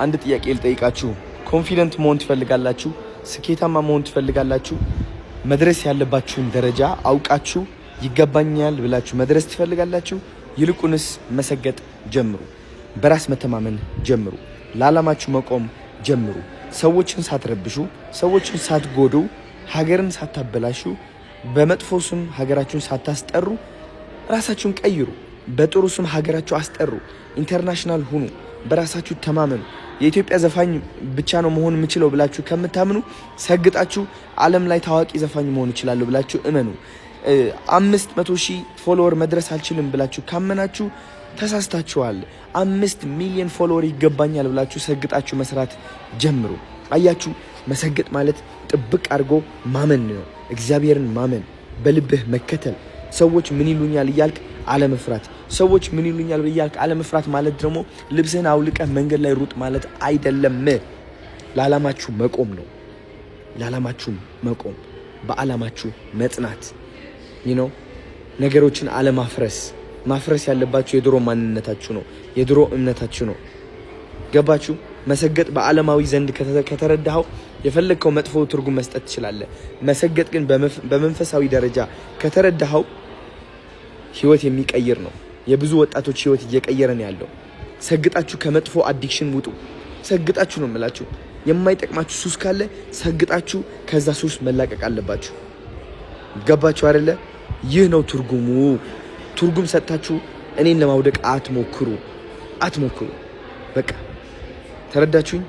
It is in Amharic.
አንድ ጥያቄ ልጠይቃችሁ። Confident መሆን ትፈልጋላችሁ? ስኬታማ መሆን ትፈልጋላችሁ? መድረስ ያለባችሁን ደረጃ አውቃችሁ ይገባኛል ብላችሁ መድረስ ትፈልጋላችሁ? ይልቁንስ መሰገጥ ጀምሩ። በራስ መተማመን ጀምሩ። ለዓላማችሁ መቆም ጀምሩ። ሰዎችን ሳትረብሹ፣ ሰዎችን ሳትጎዱ፣ ሀገርን ሳታበላሹ፣ በመጥፎ ስም ሀገራችሁን ሳታስጠሩ ራሳችሁን ቀይሩ። በጥሩ ስም ሀገራችሁ አስጠሩ። International ሁኑ። በራሳችሁ ተማመኑ። የኢትዮጵያ ዘፋኝ ብቻ ነው መሆን የምችለው ብላችሁ ከምታምኑ ሰግጣችሁ ዓለም ላይ ታዋቂ ዘፋኝ መሆን እችላለሁ ብላችሁ እመኑ። 500,000 follower መድረስ አልችልም ብላችሁ ካመናችሁ ተሳስታችኋል። 5 ሚሊዮን follower ይገባኛል ብላችሁ ሰግጣችሁ መስራት ጀምሩ። አያችሁ፣ መሰገጥ ማለት ጥብቅ አድርጎ ማመን ነው። እግዚአብሔርን ማመን፣ በልብህ መከተል፣ ሰዎች ምን ይሉኛል እያልክ አለመፍራት። ሰዎች ምን ይሉኛል እያልክ አለመፍራት ማለት ደግሞ ልብስህን አውልቀህ መንገድ ላይ ሩጥ ማለት አይደለም። ለዓላማችሁ መቆም ነው። ለዓላማችሁ መቆም፣ በዓላማችሁ መጽናት፣ ነገሮችን አለማፍረስ። ማፍረስ ያለባችሁ የድሮ ማንነታችሁ ነው፣ የድሮ እምነታችሁ ነው። ገባችሁ? መሰገጥ በዓለማዊ ዘንድ ከተረዳኸው የፈለግከው መጥፎ ትርጉም መስጠት ትችላለህ። መሰገጥ ግን በመንፈሳዊ ደረጃ ከተረዳኸው ህይወት የሚቀይር ነው። የብዙ ወጣቶች ህይወት እየቀየረ ነው ያለው። ሰግጣችሁ ከመጥፎ addiction ውጡ። ሰግጣችሁ ነው የምላችሁ። የማይጠቅማችሁ ሱስ ካለ ሰግጣችሁ ከዛ ሱስ መላቀቅ አለባችሁ። ገባችሁ አይደለ? ይህ ነው ትርጉሙ። ትርጉም ሰጥታችሁ እኔን ለማውደቅ አትሞክሩ፣ አትሞክሩ። በቃ ተረዳችሁኝ?